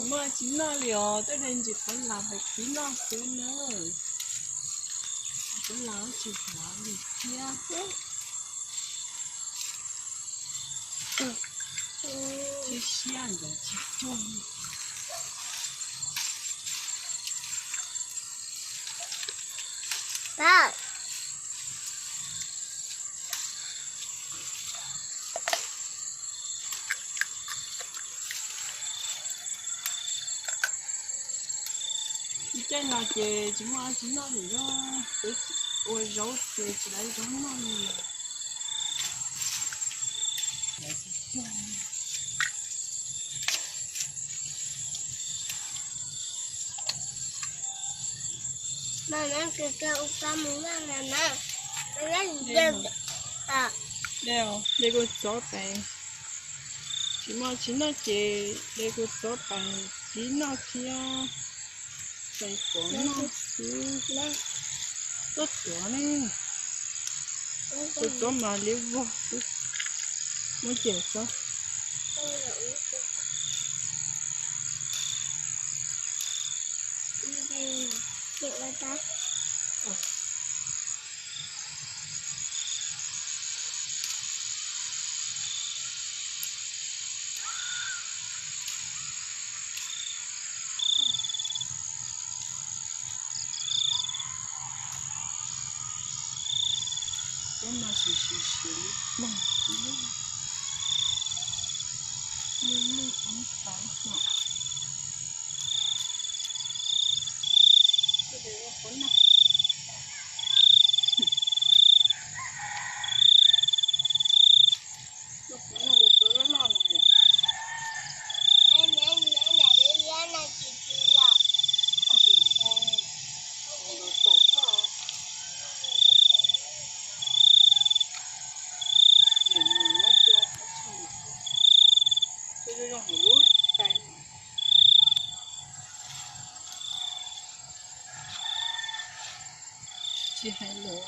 Muaj tsis noj li os, tej ntsis qhuav las pem tib noj xwb na. Qhuav las tsis huav li thiab. Siab siab ntawd tsis cuag. Caij no ces tsis muaj tsis noj li os, peb ua zaub ces tsis tau zaub noj li. De kuv txov pais, tsis muaj tsis noj ces de kuv txov pais tib noj thiab. Pais tuav noj xwb. Tuaj tuav ne, tuaj tuav mas liab vog xwb. Muab cem txob. Koj mas siv siv siv li pog li, li poob tau no. Koj de ua qhuav noj, ua qhuav noj ua qhuav loj loj no. Tsis hais lus.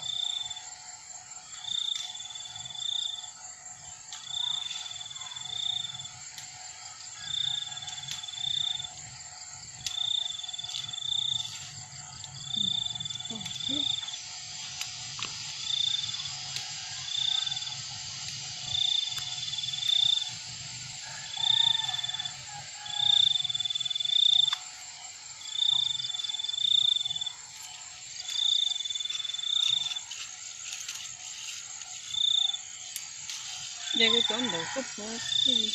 De kuv cov ntawd koj puas xij?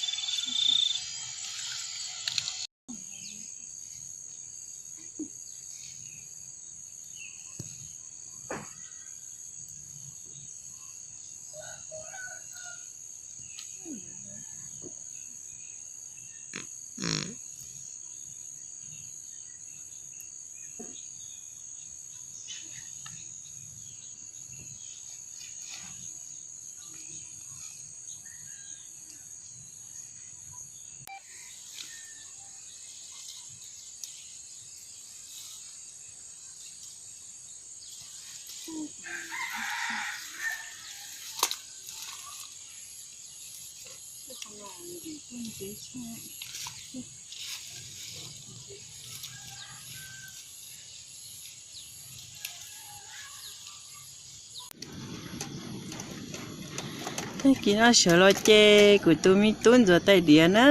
Tag kis no sawv los ces kuv tus me tub ntxuav tais diav na,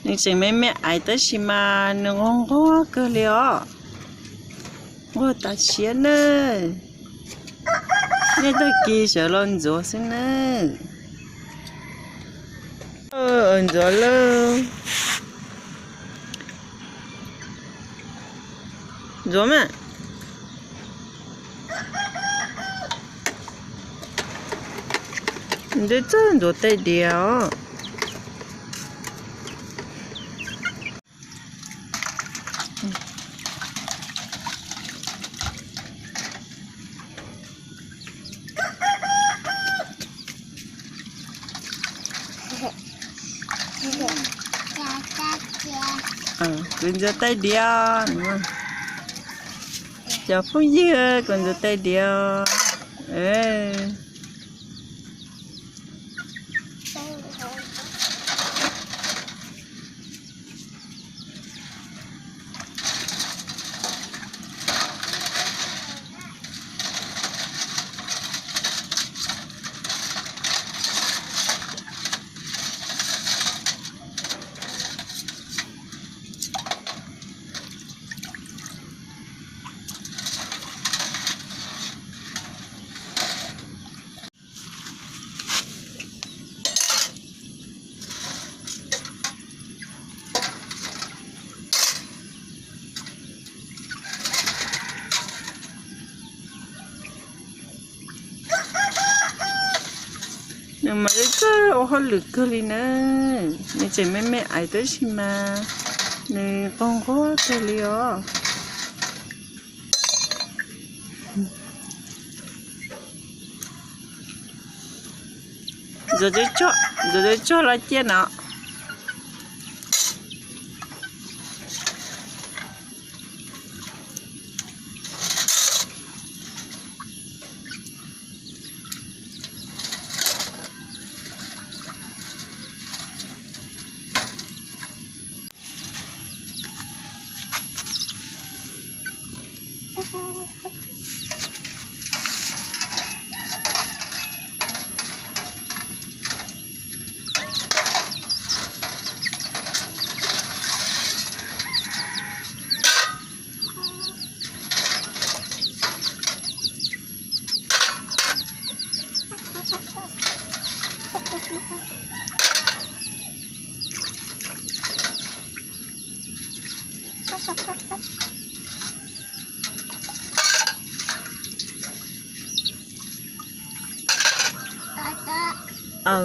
nws tseem me me aiv tab sis mas nws nquag nquag kawg li os, nquag tas siab na. Nej tag kis sawv los ntxuav xwb na. Ntxuav lawm. Ntxuav mas. Nws twb txawj ntxuav tais diav os. Kuv ntxuav tais diav. Cov phooj ywg, kuv ntxuav tais diav. Nws mas txawj ua hauj lwm kawg li na. Nws tseem me me ais tab sis mas nws qaug nquag kawg li os. Ntxuav cov tsog los cia no.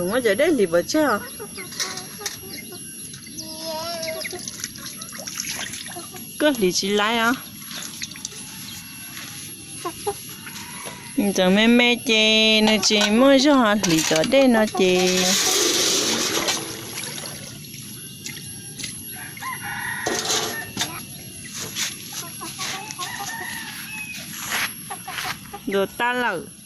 Muab cov dej hliv pov tseg os. Koj hliv tsis laib os. Ntxeev me me ces nws tsis muaj zog hliv cov dej no ces ntxuav tag lawm.